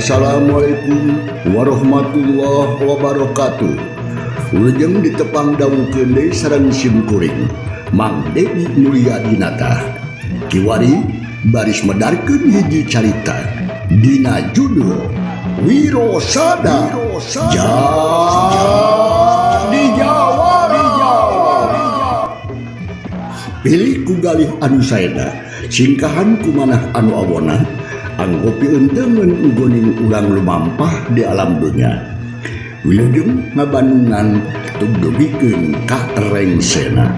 Assalamualaikum warahmatullahi wabarakatuh. Wilujeng ditepang dangukeun deui sareng sim kuring Mang Dedi Mulyadinata. Kiwari baris medarkeun hiji carita dina judul Wirosada Jadi Jawara. Pilih ku galih anu saena, singkahan ku manah anu awona, anggo pieunteumeun ugoning urang lumampah di alam dunya. Wilujeng ngabandungan tugdugikeun ka rengsena.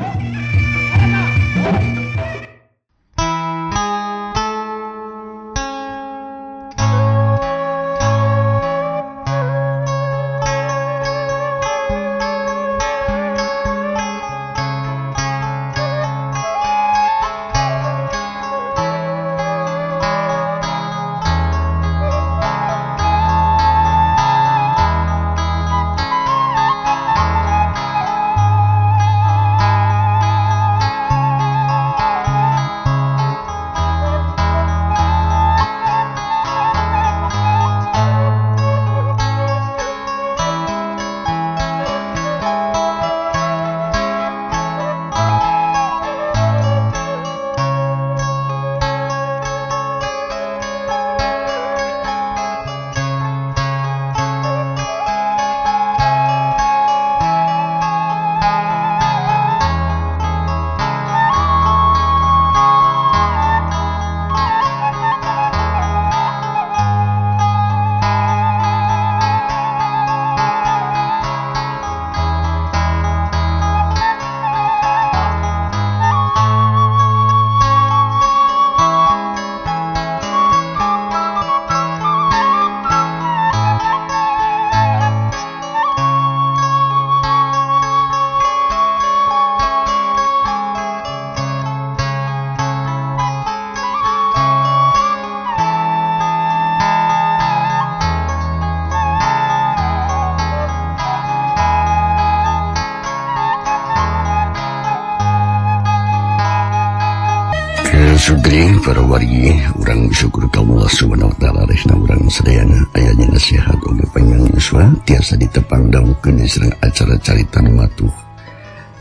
Sugri para wargi urang bersyukur ka Allah Subhanahu wa taala resna urang sadayana aya dina sehat oge panjang yuswa tiasa ditepang dangukeun sareng acara carita nu matuh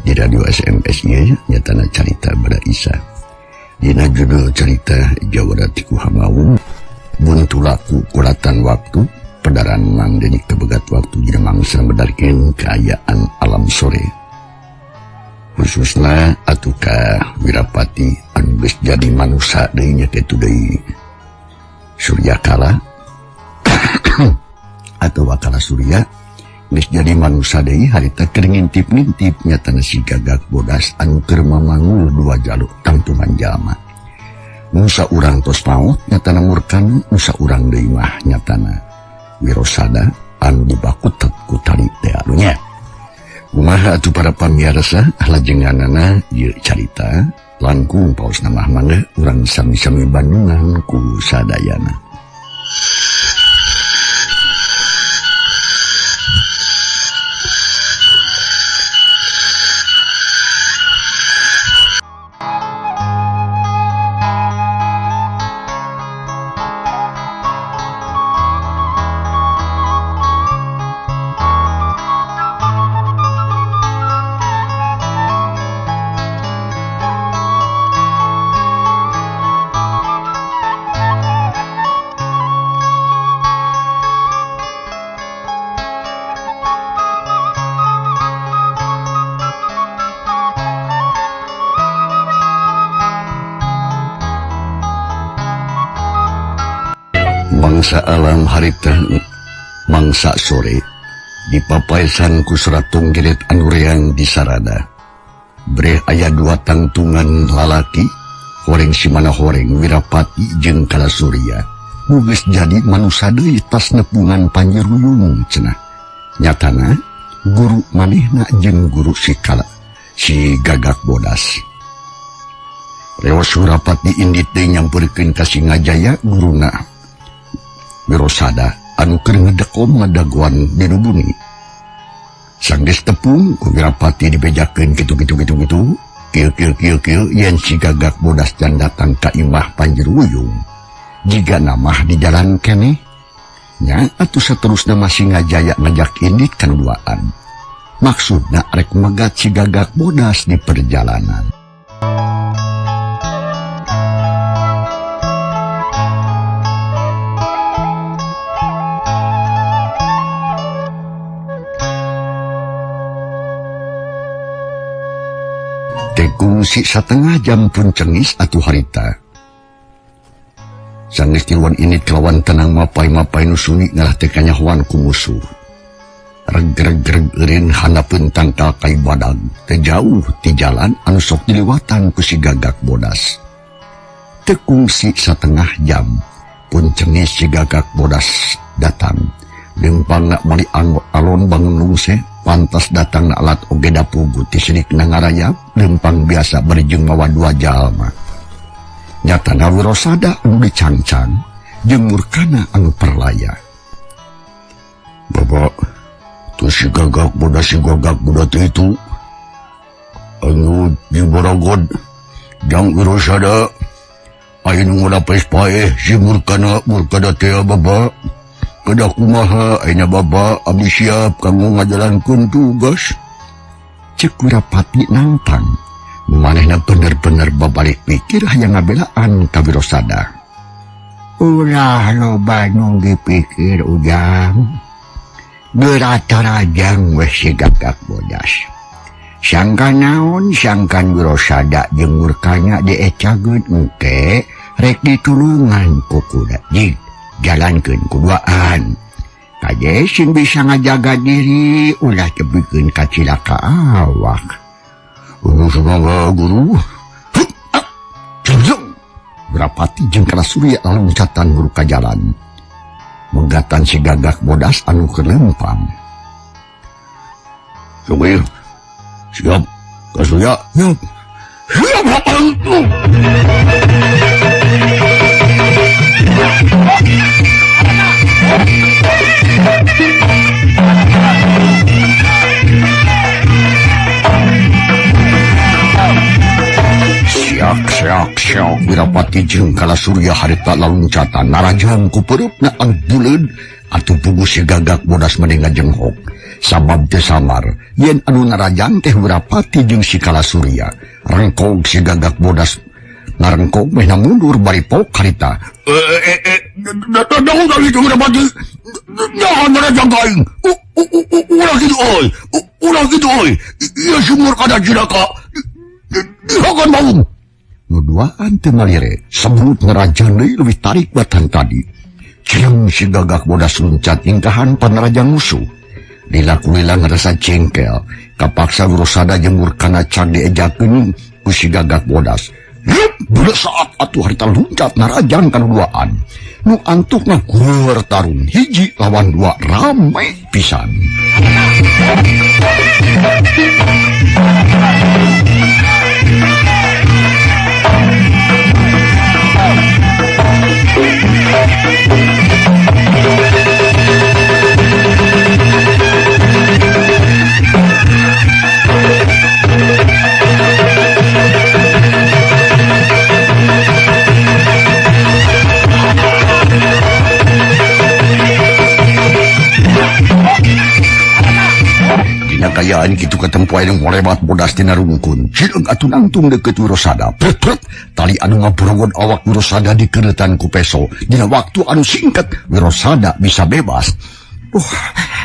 di radio SMS ieu nyatana carita Bada Isa. Dina judul carita Jawara Ti Kuhamaung buntu laku kulatan waktu pedaran Mang Dedi kebegat waktu dina mangsa medarkeun kaayaan alam sore. Khususna atuh ka Wirapati anu geus jadi manusa deui nya kitu deui Suryakala atawa Kala Surya geus jadi manusa deui harita keur ngintip-ngintip nyatana si Gagak Bodas anu keur mamangul dua jaluk tangtungan jalma. Nusa urang tos maot nyatana murkan, nusa urang deui mah nyatana Wirosada anu dibakutet ku tali teh anu nya. Kumaha atuh para pamiarsa lajenganana ieu carita langkung paosna mah mangga urang sami-sami bandungan ku sadayana. Mangsa alam harita mangsa sore di papaesan ku seratung geret anu reang di sarada. Breh aya dua tangtungan lalaki, horeng simana horeng Wirapati jeung Kala Surya. Nu geus jadi manusa deui tas nepungan Panjeruyung cenah. Nyatana guru manehna jeung guru si Kala si Gagak Bodas. Reos Wirapati indit deui nyamperkeun ka Singajaya guruna Wirosada anu keur ngedekom ngadaguan dinu bumi. Sanggeus tepung ku Wirapati dibejakeun kitu kitu kitu kitu kieu kieu kieu kieu yen si Gagak Bodas can datang ka imah Panjeruyung. Jiga namah di jalan keneh. Nya atuh saterusna masih ngajaya ngajak indit kana duaan. Maksudna rek megat si Gagak Bodas di perjalanan. Kungsi setengah jam pun cengis atuh harita. Sanggeus tiluan ini kelawan tenang mapai-mapai nu sunyi ngalah teu kanyahoan ku musuh. Reg-reg-reg eureun handapeun tangkal kai badag teu jauh ti jalan anu sok diliwatan ku si Gagak Bodas. Teu kungsi setengah jam pun cengis si Gagak Bodas datang. Lempangna mali alon bangun lungse. Pantas datang na alat oge dapugu ti sirik na ngarayap lempang biasa berjeng mawa dua jalma. Nyatana Wirasada anu dicangcang jeung Murkana anu perlaya. Bapak, tu si Gagak Bodas teh itu anu di Borogod jang Wirasada aya nu ngadapes paeh si Murkana teh bapak. Kedah kumaha ayeuna baba abdi siap kanggo ngajalankeun tugas. Cek Wirapati nangtang. Manehna bener-bener babalik pikir hayang ngabelaan ka Wirasada. Ulah loba nu dipikir ujang. Geura tarajang weh si Gagak Bodas. Sangka naon sangkan Wirasada jeung Murkana diecageun engke rek ditulungan ku kuda jig. Jalankeun kuduaan. Kaje sing bisa ngajaga diri ulah tepikeun ka cilaka awak. Semoga guru. Wirapati jeung Kala Surya laluncatan guru ka jalan. Megatan si Gagak Bodas anu keur lempang. Sugih. Siap. Kasuya. Siap. Siap. Siak siak siak Wirapati jeung Kala Surya harita laluncatan narajang ku pereupna anu buleud atuh puguh si Gagak Bodas mending ngajenghok sabab teu samar yen anu narajang teh Wirapati jeung si Kala Surya. Rengkog si Gagak Bodas ngarengkog meh mundur bari pok harita. Jangan narajang ka aing. Ulah kitu euy. Ulah kitu euy. Ieu si Murkana cilaka. Dihakan maung. Nu duaan teu ngalire, sebut ngarajang deui leuwih tarik batan tadi. Ciung si Gagak Bodas luncat ingkahan panarajang musuh. Lila-lila ngarasa jengkel, kapaksa Wirasada jeung Murkana cag diejakeun ku si Gagak Bodas. Saat atuh harita luncat narajang kana duaan. Nu antukna gueur tarung hiji lawan dua rame pisan. Dina kayaan kitu katempo anu morebat bodas tina rungkun. Cileung atuh nangtung deukeut Wirasada. Pret pret tali anu ngaborogod awak Wirasada dikeuretan ku peso. Dina waktu anu singkat Wirasada bisa bebas.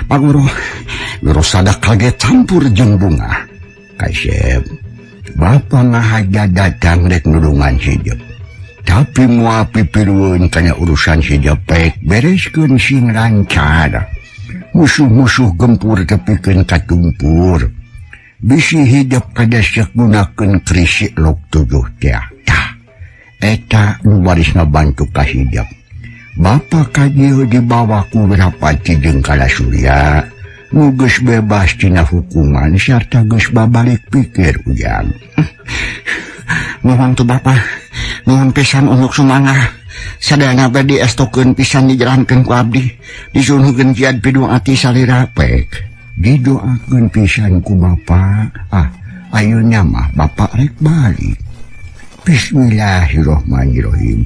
Pak Guru. Wirasada kaget campur jeung bunga. Kasep, bapa ngahaja datang rek nulungan si Jep. Tapi moal pipirueun kana urusan si Jepek bereskeun sing lancar. Musuh-musuh gempur tepikeun katumpur. Bisi hidup kadesek gunakeun kerisik lok tujuh teh. Tah, eta nu baris ngabantu ka hidep. Bapa ka dieu dibawa ku Wirapati jeung Kala Surya. Nu geus bebas tina hukuman sarta geus babalik pikir ujang. Nuhun tu bapa, nuhun pisan untuk sumangga. Sadayana bade diestokeun pisan dijalankeun ku abdi. Disuhunkeun kiat pidung ati salira pek. Didoakeun pisan ku bapa. Ah, ayeuna mah bapa rek balik. Bismillahirrahmanirrahim.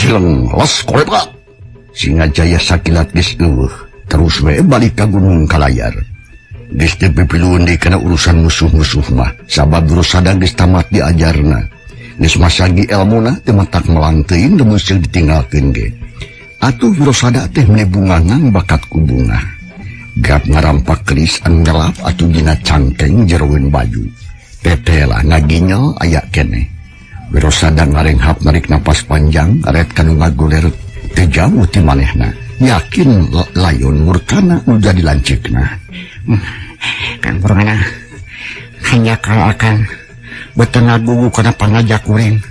Cileng los kolepa. Singajaya sakilat geus eueuh, terus we balik ka Gunung Kalayar. Geus teu pipilueun deui kana urusan musuh-musuh mah, sabab Wirosada geus tamat diajarna. Geus masagi elmuna teu matak melang teuing lamun sieun ditinggalkeun ge. Atuh Wirosada teh meni bungangan bakat ku bungah. Gap ngarampak keris anu ngelap atuh dina cangkeng jeroeun baju. Tetela ngaginyel aya keneh. Wirosada ngarenghap narik napas panjang ret kanu ngaguler teu jauh ti manehna. Yakin layon murkana nu jadi lanceukna. Kang Purwana hanya kalau akang beuteung ngagugu kana pangajak kuring.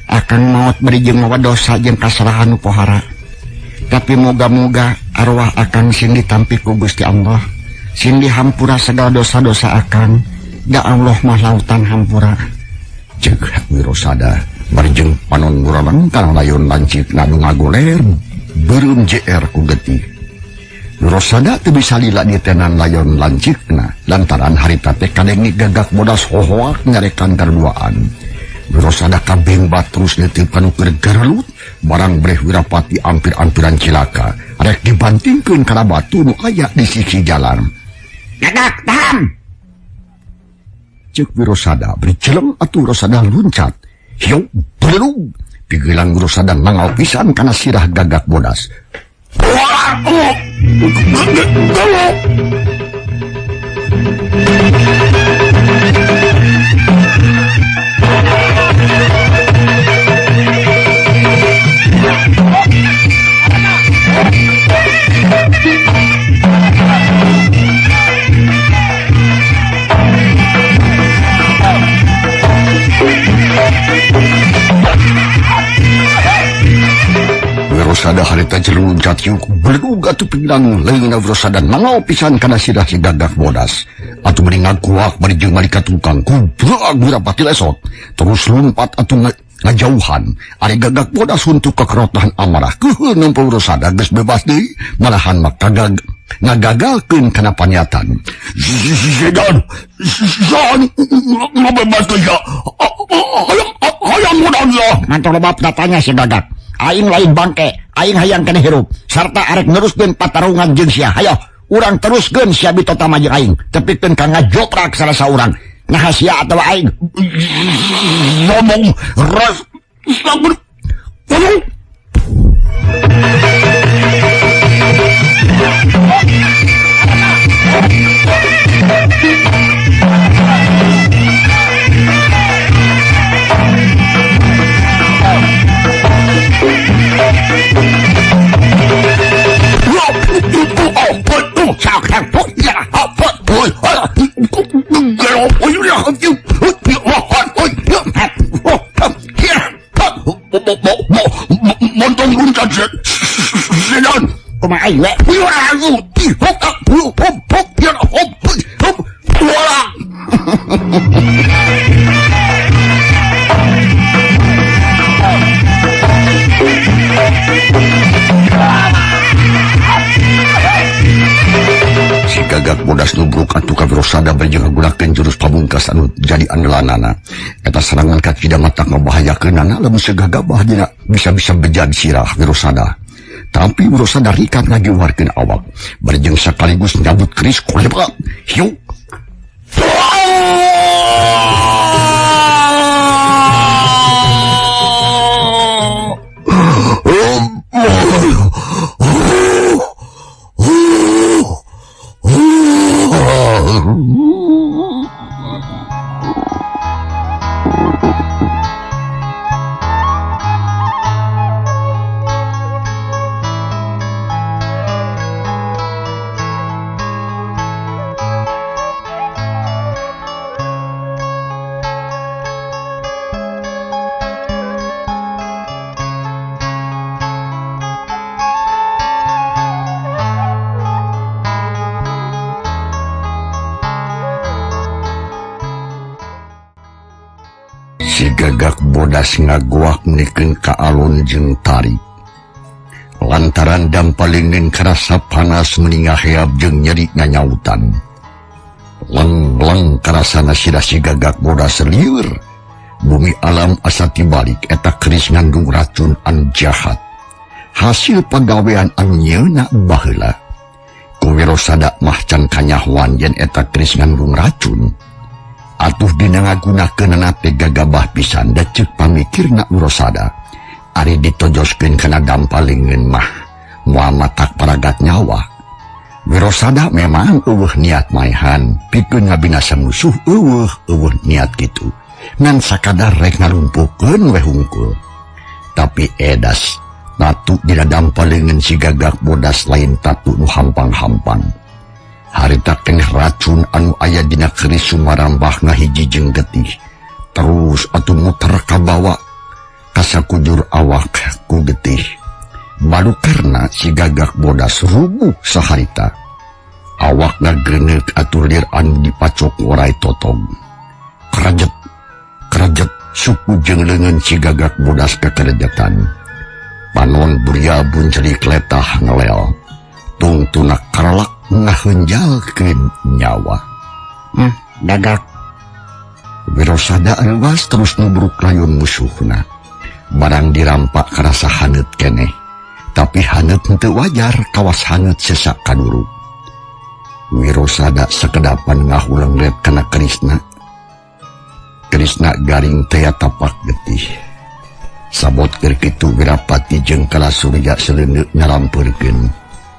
Akang maot bari jeung mawa dosa jeung kasalahan nu pohara. Tapi moga-moga arwah akang sing ditampi ku Gusti Allah, sing dihampura segala dosa-dosa akang. Da Allah mah lautan hampura. Ceuk Wirosada bari jeung panon nguraleng kana layon lanceukna nu ngagoler beureum JR ku getih. Wirosada teu bisa lila ditenan layon lanceukna lantaran harita teh kadenge gagak bodas hohoak nyarekan kaduaan. Wirosada kabengbat terus neuteub kanu keur garelut barang breh Wirapati ampir-ampiran cilaka rek dibantingkeun kana batu nu aya di sisi jalan. Gagak tahan. Ceuk Wirosada beri celeng atuh Wirosada luncat. Hiu belug pigelang Wirosada nangal pisan kana sirah gagak bodas. Wirosada harita jelu luncat hiuk beledug atuh pinggang leungeunna Wirosada nangal pisan kana sirah si gagak bodas. Atuh meni ngaguak bari jeung malika tukang kubrak Wirapati lesot terus lumpat atuh ngajauhan. Ari gagak bodas huntu kekerotahan amarah keuheul nempo Wirosada geus bebas deui malahan mah kagag ngagagalkeun kana paniatan. Zedan zan ngabebaskeun ya hayang modal lah. Mantap loba datanya si gagak. Aing lain bangke, aing hayang keneh hirup sarta arek neruskeun patarungan jeung sia. Hayo, urang teruskeun sia bitota mah jeung aing. Tepikeun ka ngajoprak salah saurang. Naha sia atawa aing ngomong ras sabar. Si gagak bodas nubruk atuh ka Wirosada bari jeung ngagunakeun jurus pamungkas anu jadi andalanana. Eta serangan kacida matak ngabahayakeunana lamun segagabah dina bisa-bisa bejad sirah Wirosada. Tapi Wirosada rikat ngagiwarkeun awak bari jeung sakaligus nyabut keris kolepa. Hiu. Si gagak bodas ngagoak nikeun ka alun jeung tarik. Lantaran dampalingin karasa panas meni ngaheab jeung nyeri nganyautan. Leng-leng karasana sirah si gagak bodas lieur. Bumi alam asa tibalik eta keris ngandung racun anu jahat. Hasil pagawean anu nyeuna baheula. Ku Wirosada mah can kanyahoan yen eta keris ngandung racun. Atuh dina ngagunakeunana teh gagabah pisan da ceuk pamikirna Wirosada. Ari ditojoskeun kana dampalingeun mah moal matak paragat nyawa. Wirosada memang eueuh niat maehan, pikeun ngabinasa musuh eueuh eueuh niat kitu. Ngan sakadar rek ngalumpuhkeun we hungkul. Tapi edas tatu dina dampalingeun si Gagak Bodas lain tatu nu hampang-hampang. Harita keneh racun anu aya dina keris sumarambah ngahiji jeung getih. Terus atuh muter kabawa kasakujur awak ku getih. Baru karena si Gagak Bodas rubuh saharita. Awak ngagreneuk atuh lir anu dipacok orai totog. Kerajet, kerajet suku jeung leungeun si Gagak Bodas kakerejetan. Panon buria buncerik letah ngelel. Tungtuna karalak ngaheunjalkeun nyawa. Gagak. Wirosada reuas terus nubruk layun musuhna. Barang dirampak karasa haneut keneh. Tapi haneut henteu wajar kawas haneut sesak kaduru. Wirosada sakedapan ngahuleng kana kerisna. Kerisna garing teh tapak getih. Sabot keur kitu Wirapati jeung Kalasurya seleungeut ngalampeurkeun.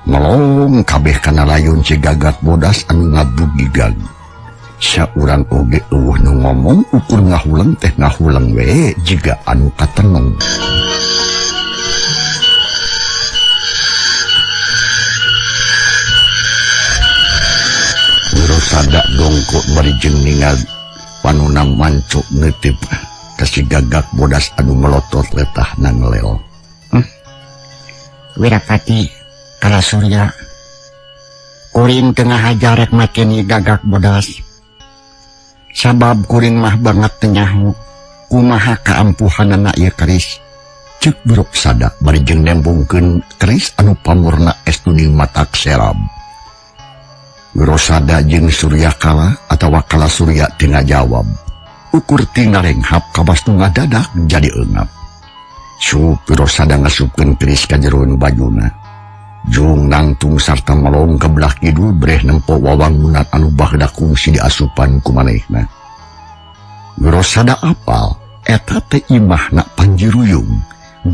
Melong kabeh kana layun si Gagak Bodas anu ngabugigag. Saurang oge eueuh nu ngomong ukur ngahuleng teh ngahuleng we jiga anu kateneng. Wirosada dongkok bari jeung ningal panuna mancuk neuteup ka si Gagak Bodas anu melotot letah nanglel. Wirapati Kalasurya kuring teu ngahaja rek mateni Gagak Bodas. Sabab kuring mah banget teu nyaho kumaha kaampuhanana ieu keris. Ceuk Wirosada bari jeung nembongkeun keris anu pamorna estuning matak serab. Wirosada jeung Suryakala atawa Kalasurya teu ngajawab. Ukur tinggal renghap kawas nu ngadadak jadi eungap. Sup Wirosada ngasupkeun keris ka jeroan bajuna. Jung nangtung sarta melong ke belah kidul breh nempo wawangunan anu baheula kungsi diasupan ku manehna. Wirosada apal eta teh imahna Panjiruyung,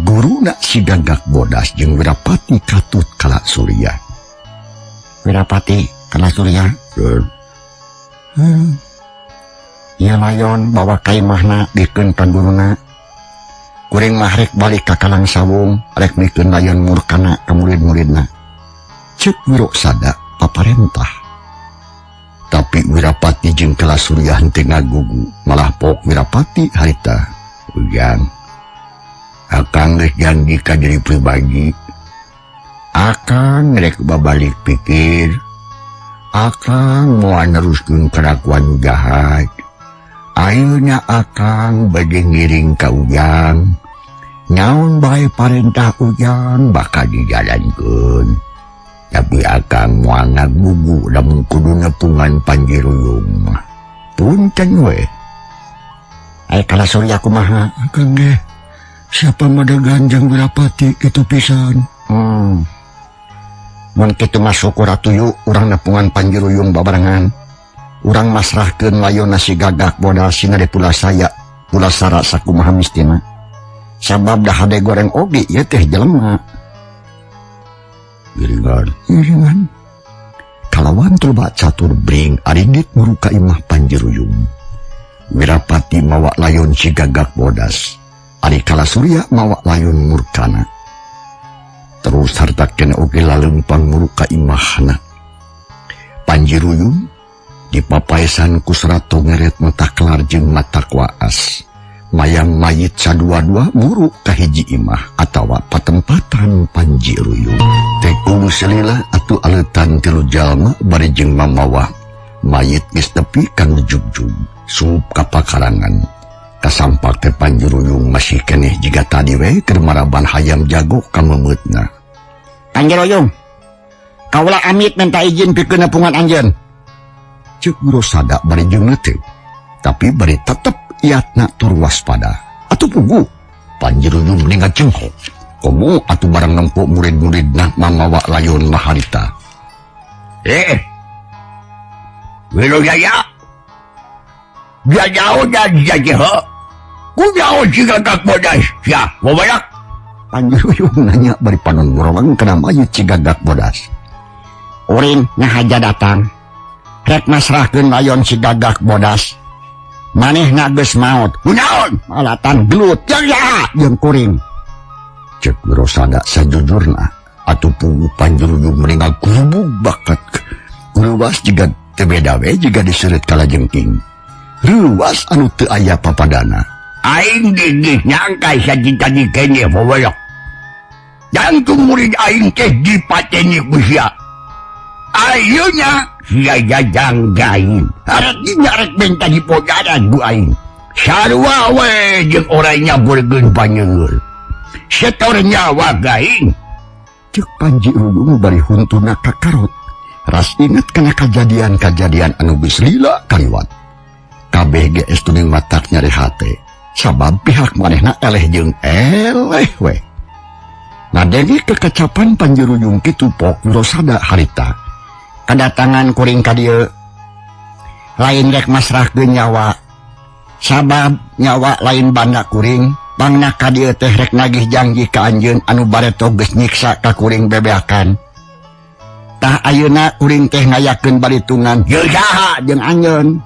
guruna si Gagak Bodas jeung Wirapati katut Kalasurya. Wirapati Kalasurya. Ieu layon bawa ka imahna bikeun ka guruna. Kuring mah rek balik ka Kalang Sawung, rek mikeun layon murkana ka murid-muridna. Ceuk Wirosada paparentah. Tapi Wirapati jeung Kalasurya henteu ngagugu, malah pok Wirapati harita. Ujang, akang geus janji ka diri pribadi. Akang rek babalik pikir. Akang moal neruskeun kalakuan nu jahat. Ayeuna akang bade ngiring ka Ujang. Naon bae parentah Ujang bakal dijalankeun. Tapi akang moal ngagugu lamun kudu nepungan Panjiruyung mah. Punten we. Ai Kalasurya kumaha? Akang ge siapa madegan jeung Wirapati kitu pisan. Mun kitu mah syukur atuh yuk urang nepungan Panjiruyung babarengan. Urang masrahkeun layonna si Gagak Bodas sina de pulasaya pulasara sakumaha mistina. Sabab dah hade goreng oge ieu teh jelema. Giringan, giringan. Kalawan tulba catur bring arindit muruka imah Panjiruyung. Wirapati mawa layon si Gagak Bodas. Ari Kalasurya mawa layon murkana. Terus harta kene oge laleumpang muruka imahna. Panjiruyung dipapaesan ku serato ngeret mata kelar jeung mata kuaas. Mayang mayit sadua-dua muruk ka hiji imah atawa patempatan Panjiruyung. Tekung selila atuh aleutan tilu jalma bari jeung mamawa. Mayit geus tepi ka nu jugjug, sup ka pakarangan. Kasampak teh Panjiruyung masih keneh jiga tadi we keur maraban hayam jago ka memeutna. Panjiruyung, kaula amit minta izin pikeun nepungan anjeun. Ceuk Wirosada bari jeung neuteup, tapi bari tetep iatna tur waspada. Atuh pugu Panjiruyung ninga cengkok. Komo atuh barang nempo murid-muridna mamawa layon maharita. Wirojaya. Jajao jajajeho. Kunaon si Gagak Bodas sia wawayak. Panjiruyung nanya bari panon mureleng kana mayit si Gagak Bodas. Uring ngahaja datang. Rek masrahkeun layon si Gagak Bodas. Manehna geus maot. Kunaon? Alatan gelut jeung saha jeung kuring. Cek Wirosada sajujurna atuh pugu Panjiruyung meni ngagurubug bakat. Ruwas jiga teu beda we jiga diseureut kalajengking. Ruwas anu teu aya papadana. Aing gigih nyangka sajita-jita keneh wawayak. Jangkung murid aing teh dipateni ku sia. Ayeuna sia jajang gain. Arek dinya rek benta dipojaran ku aing. Sarua we jeung urang nyaburkeun panyeuneur. Setor nyawa gaing. Cek Panjiruyung bari huntuna kakarot. Ras inget kana kajadian-kajadian anu geus lila kaliwat. Kabeh ge estuning matak nyari hate. Sabab pihak manehna eleh jeung eleh we. Ngadenge kekacapan Panjiruyung kitu pok Wirosada harita. Kedatangan kuring ka dieu lain rek masrahkeun nyawa. Sabab nyawa lain banda kuring, pangna ka dieu teh rek nagih janji ka anjeun anu bareto geus nyiksa ka kuring bebeakan. Tah ayeuna kuring teh ngayakeun balitungan jeung saha jeung anjeun.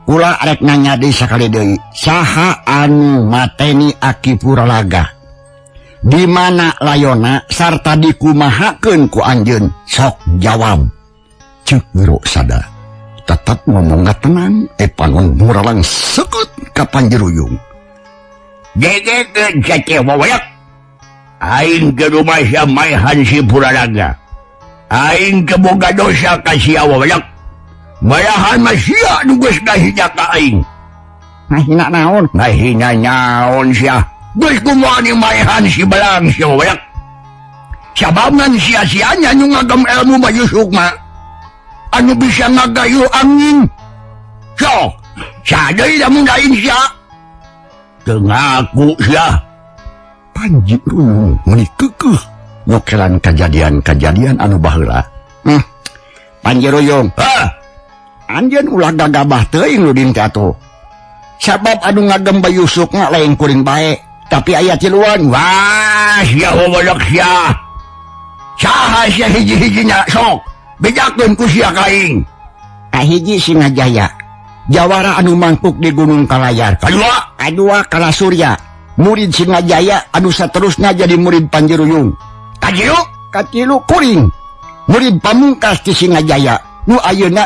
Kula rek nanya deui sakali deui, saha anu mateni Aki Puralaga? Di mana layona sarta dikumahakeun ku anjeun? Sok jawab. Cek Wirosada tetap ngomong tenang, panon muralang sekut ka Panjiruyung. Gegekeun cece wawayak. Aing ke rumah sia maehan si Puralaga. Aing ke boga dosa ka sia wawayak. Malahan mah sia nu geus ngahina ka aing. Ngahina naon? Ngahina naon sia? Geus kumaha ni maehan si belang sia wawayak. Sabab ngan sia-sianya nu ngagem ilmu Bayu Sukma. Anu bisa ngagayu angin. Sok, sadeuy lamun lain sia. Teu ngaku sia. Panjiruyung meuni keukeuh nyokelan kajadian-kajadian anu baheula. Panjiruyung. Hah? Anjeun ulah gagabah teuing nu dinte atuh. Sabab anu ngagem Bayu Sukma lain kuring bae, tapi aya tiluan. Wah, sia wawayak sia. Saha sia hiji-hijinya sok. Bejakeun ku sia ka aing. Kahiji Singajaya, jawara anu mangkuk di Gunung Kalayar. Kadua, kadua Kalasurya, murid Singajaya anu saterusna jadi murid Panjiruyung. Katilu, katilu kuring, murid pamungkas ti Singajaya nu ayeuna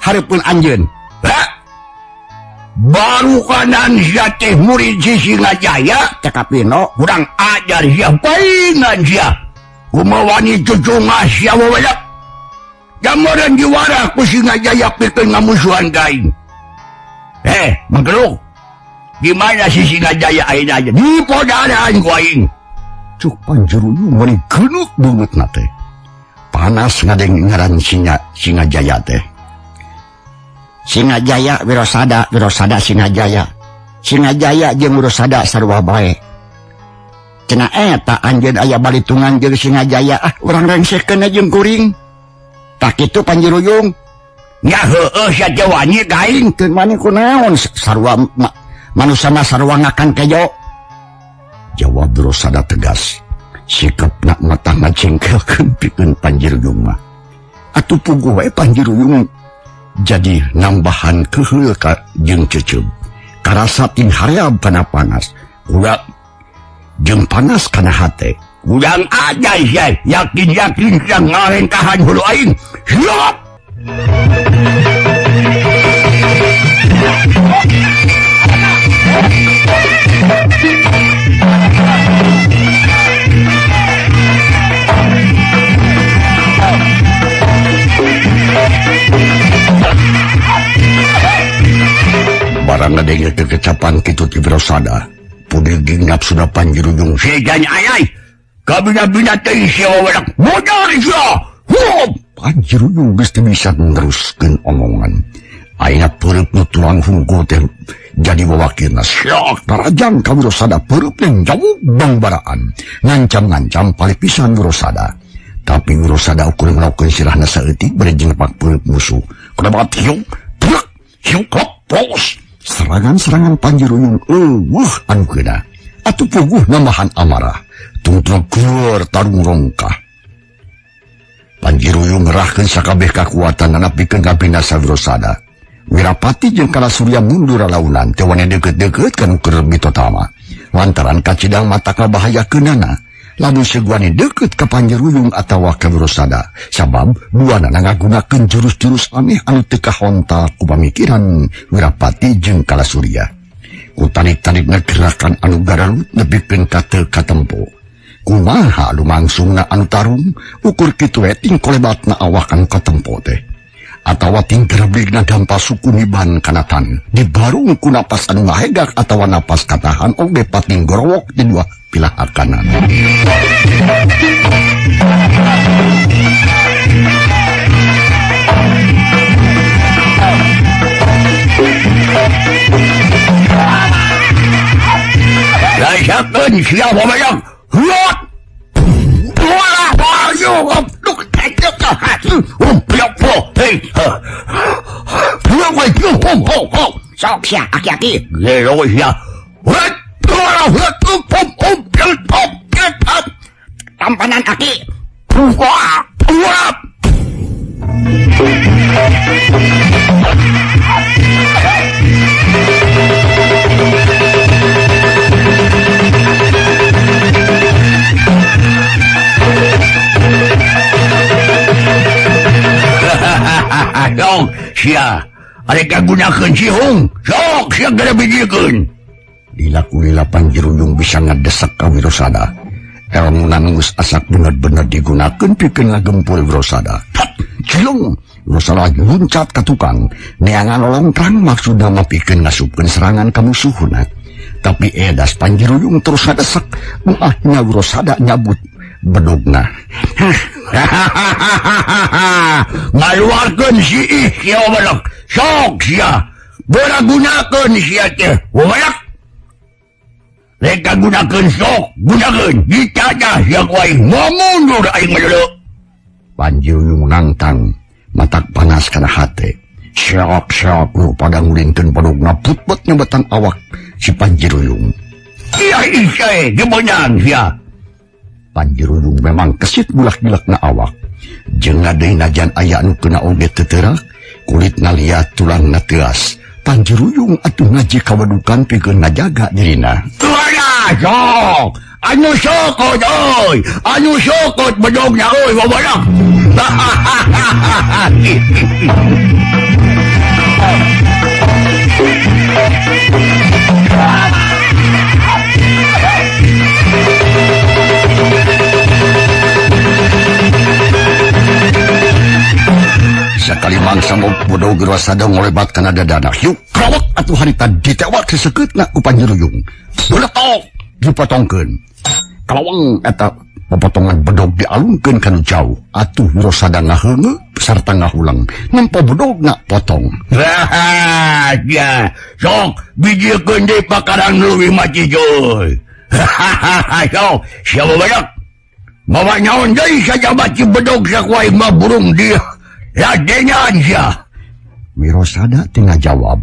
hareupeun anjeun. Baru kanan sia teh murid si Singajaya, cekap Pino, kurang ajar sia paingan sia. Kumaha wani cucungah sia wawayak. Gambaran juara ku Singajaya pikeun ngamusuhan ka aing. Mangkeluk. Di mana si Singajaya ayeuna aja? Di podaran ku aing. Cuk Panjiruyung meuni geunuk beungeutna teh. Panas ngadeng ngaran Singajaya teh. Singajaya Wirosada, Wirosada Singajaya. Singajaya jeung Wirosada sarua bae. Cenah eta anjeun aya balitungan jeung Singajaya, ah urang rengsekeun jeung kuring. Tak kitu Panjiruyung. Nya heueuh sia teh wani ka aing. Teu wani kunaon sarua manusia mah sarua ngakan kejo. Jawab Wirosada tegas. Sikapna mata ngajengkelkeun pikeun Panjiruyung mah. Atuh puguh we Panjiruyung jadi nambahan keheul ka jeung ceceub. Karasa ting hareab kana panas. Ulah jeung panas kana hate. Urang aja sia, yakin-yakin sia ngarengkahan hulu aing. Siap. Barang ngadenge kekecapan kitu ti Wirosada. Pudiging nafsuna Panjiruyung sejan ayai. Kabina-bina teuing sia wawadak. Modar sia. Hup. Panjiruyung geus teu bisa neruskeun omongan. Ayeuna peureut nu tulang hungkul teh Jadi wawakilna syok tarajang ka Wirosada peureupna jauh bangbaraan. Ngancam-ngancam palipisan Wirosada. Tapi Wirosada ukur ngelakukeun sirahna saeutik bari jeung nepak peureub musuh. Kuda banget hiung, plek, hiung klop, pos. Serangan-serangan Panji Ruyung eueuh anu keuna. Atuh puguh nambahan amarah. Tungtung keur tarung rongkah. Panji Ruyung ngerahkeun sakabeh kakuatanana pikeun ngabinasa Wirosada. Wirapati jeung Kalasurya mundur launan teu wani deukeut-deukeut ka nu keur mitotama. Lantaran kacidang mata kabahayakeunana, lamun seguani deukeut ka Panji Ruyung atawa ka Wirosada, sabab duanana ngagunakeun jurus-jurus aneh anu teu kahontal ku pamikiran Wirapati jeung Kalasurya. Ku tarik-tarikna gerakan anu garalut nepikeun ka teu katempo. Kumaha lumangsungna anu tarung ukur kitu we ting kolebatna awak anu katempo teh. Atawa ting gerbigna dampa suku niban kana taneuh. Dibarung ku napas anu ngahegak atawa napas katahan oge pating gorowok di dua pilah kanan. Rasakeun sia babayang. Huat! Sok sia aki-aki. Tampanan aki. Sok sia arek kagunakeun sihung. Sok sia gara bijikeun. Dilaku-lila Panji Ruyung bisa ngadesek ka Wirosada. Elmuna geus asak bener-bener digunakeun pikeun ngagempul Wirosada. Cilung, Wirosada luncat ka tukang. Neangan lolongtrang maksudna mah pikeun ngasupkeun serangan ka musuhna. Tapi edas Panji Ruyung terus ngadesek, muahna Wirosada nyabut bedogna. Ngaluarkeun si ih sia balak. Sok sia beragunakeun sia teh. Balak. Rek gunakeun sok, gunakeun dicacah sia ku aing mundur aing mah deuleu. Panji Ruyung nangtang, matak panas kana hate. Syok-syok nu pada ngulinkeun bedogna putput nyebetan awak si Panji Ruyung. Iya ih gebeunang sia. Panji Ruyung memang kesit bulak-bilakna awak. Jeung deui najan aya anu kena oge teu teurak, kulitna liat tulangna teuas. Panji Ruyung atuh ngaji kawedukan pikeun ngajaga dirina. Tuana sok, anu sokot euy, anu sokot bedogna euy babadak. Sakali mangsa bodog Wirosada ngolebat kana dadana. Hiuk krawak atuh harita ditewak sesekeutna ku Panji Ruyung. Beletok dipotongkeun. Kalawang eta pepotongan bedog dialungkeun kana jauh. Atuh Wirosada ngaheungeuh sarta ngahulang. Nempo bedogna potong. Ya, sok bijikeun deui pakarang leuwih macijoy. Sok, siapa banyak? Bawa nyaon deui sajabat si bedog sakuai mah burung dia. Radengan sia. Wirosada teu ngajawab,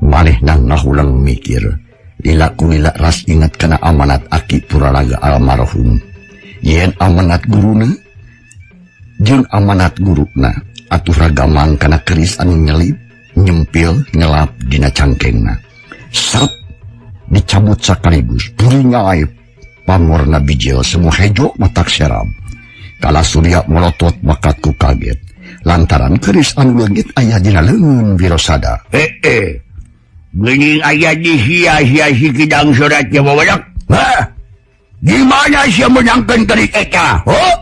manehna ngahulang mikir. Lila kulila ras ingat kana amanat aki Puralaga almarhum. Yen amanat guruna jeung amanat guruna atuh ragamang kana keris anu nyelip, nyempil, nyelap dina cangkengna. Seret dicabut sakaligus, buri nyaib pamorna bijil semua hejo matak serab. Kala Surya melotot bakatku kaget. Lantaran keris anu leungit aya dina leungeun Wirosada. Geuning aya di sia-sia si kidang surat nya bawadak. Hah? Di mana sia menangkeun keris eta? Huh?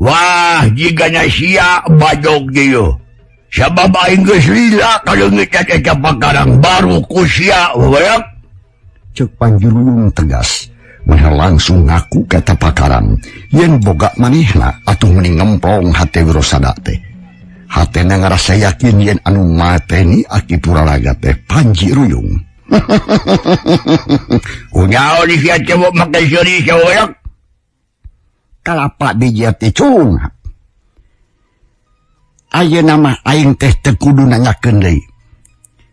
Wah, jigana sia badog dieu. Sabab aing geus lila kaleungit eta pakarang baru ku sia bawadak. Ceuk Panji Ruyung tegas. Manehna langsung ngaku ka eta pakarang. Yen boga manehna atuh mending ngemplong hate Wirosada teh. Hatena ngarasa yakin yen anu mateni aki Puralaga teh Panji Ruyung. Kunyaon sia cewek make seuri cewek. Kalapa biji teh cungap. Ayeuna mah aing teh teu kudu nanyakeun deui.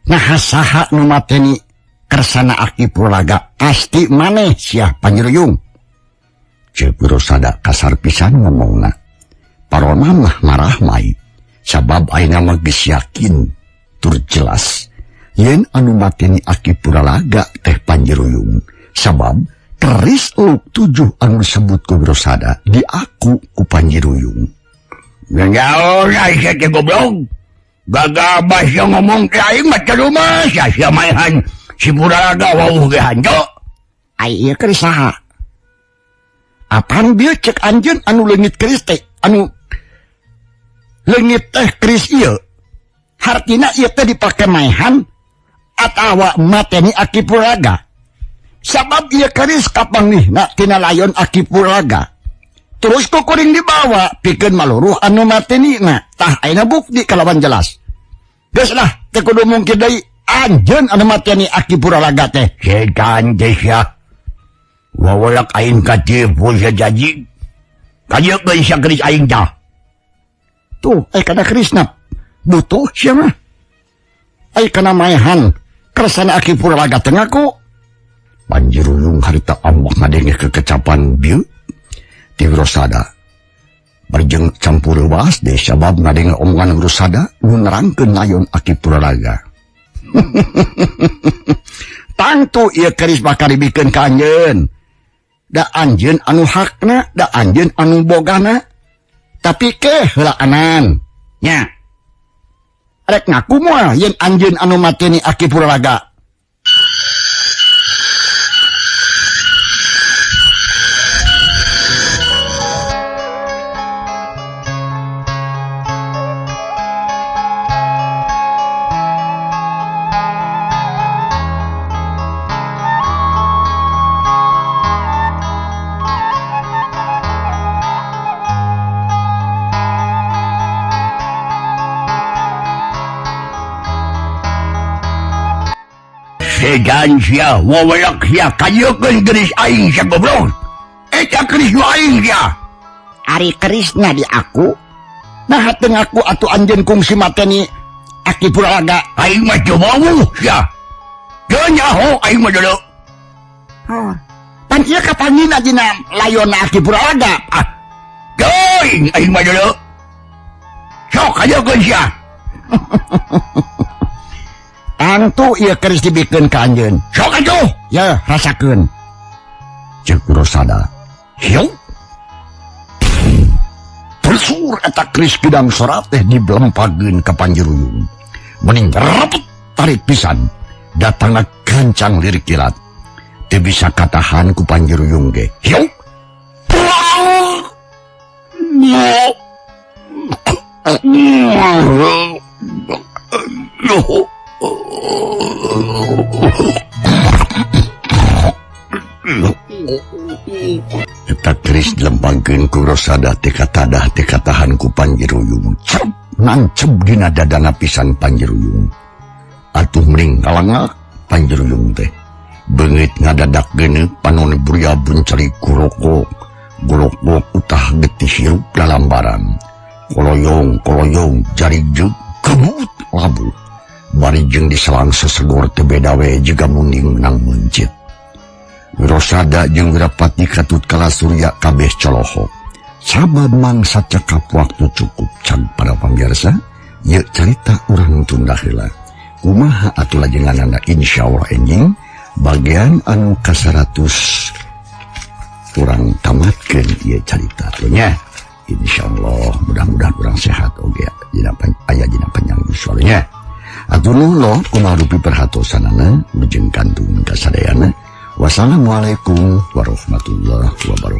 Nah saha nu mateni kersana Aki Puralaga pasti maneh sia Panjiruyung. Ceuk Wirasada kasar pisan ngomongna. Parona mah marah mai sabab ayeuna mah geus yakin tur jelas yen anu mateni Aki Puralaga teh Panjiruyung sabab keris eluk 7 anu disebut ku Wirasada diaku ku Panjiruyung. Nyaon ai sia teh goblok. Gagabah sia ngomong teh aing mah teu rumah sia sia maehan si Puralaga wawuh ge hanjo. Ai ieu keris saha? Apaan bieu cek anjeun anu leungit keris teh anu leungit teh keris ieu. Hartina ieu teh dipake maehan atawa mateni Aki Puralaga. Sabab ieu keris kapanggihna tina layon Aki Puralaga. Terus ku kuring dibawa pikeun maluruh anu matenina. Tah ayeuna bukti kalawan jelas. Geus lah teu kudu mungkin deui anjeun anu mateni Aki Puralaga teh. Setan teh sia. Wawalak aing katipu sia janji. Kajeukkeun sia keris aing tah. Tuh ai kana kerisna butuh sia mah. Ai kana maehan kersana Aki Puralaga teh ngaku. Panjiruyung harita ambak ngadenge kekecapan bieu ti Wirasada. Barjeng campur bas deh sabab ngadenge omongan Wirasada nu nerangkeun layon Aki Puralaga. Tangtu ieu keris bakal dibikeun ka anjeun. Da anjeun anu hakna, da anjeun anu bogana. Tapi keh heulaanan nya. Rek ngaku moal yen anjeun anu mateni Aki Puralaga. Setan sia, wawalak sia, kajeukkeun keris aing sia goblok. Eta keris nu aing sia. Ari kerisna di aku. Nah teu ngaku atuh anjeun kungsi mateni Aki Puralaga. Aing mah teu wawuh sia. Teu nyaho aing mah deuleu. Hah. Pan ieu kapanggihna dina layonna Aki Puralaga. Ah. Teuing aing mah deuleu. Sok kajeukkeun sia. Tangtu ieu keris dibikeun ka anjeun. Sok atuh. Ya, rasakeun. Ceuk Wirasada. Hiu. Tersur eta keris kidang sora teh diblempageun ka Panjiruyung. Mending rapet tarik pisan. Datangna gancang lirik kilat. Teu bisa katahan ku Panjiruyung ge. Hiu. Eta keris dilempangkeun ku Wirasada teh katadah teh katahan ku Panjiruyung. Cep nancep dina dadana pisan Panjiruyung. Atuh mending ngalangak Panjiruyung teh. Beungit ngadadak geuneup panon buria bunceri kurokok. Golok-golok utah getih hirup lalambaran. Koloyong koloyong jari jeung kebut labuh. Bari jeung diselang sesegor teu beda we jiga munding menang meuncit. Wirasada jeung Wirapati katut kala surya kabeh colohok. Sabab mangsa cekap waktu cukup can para pamirsa, ieu carita urang tunda heula. Kumaha atuh lajenganana insyaallah enjing bagian anu ka-100 urang tamatkeun ieu carita teh nya. Insyaallah mudah-mudahan urang sehat oge dina aya dina panjang yuswa nya. Atur nuhun kumaha rupi perhatosanana wilujeng kantun kasadayana. Wassalamualaikum warahmatullahi wabarakatuh.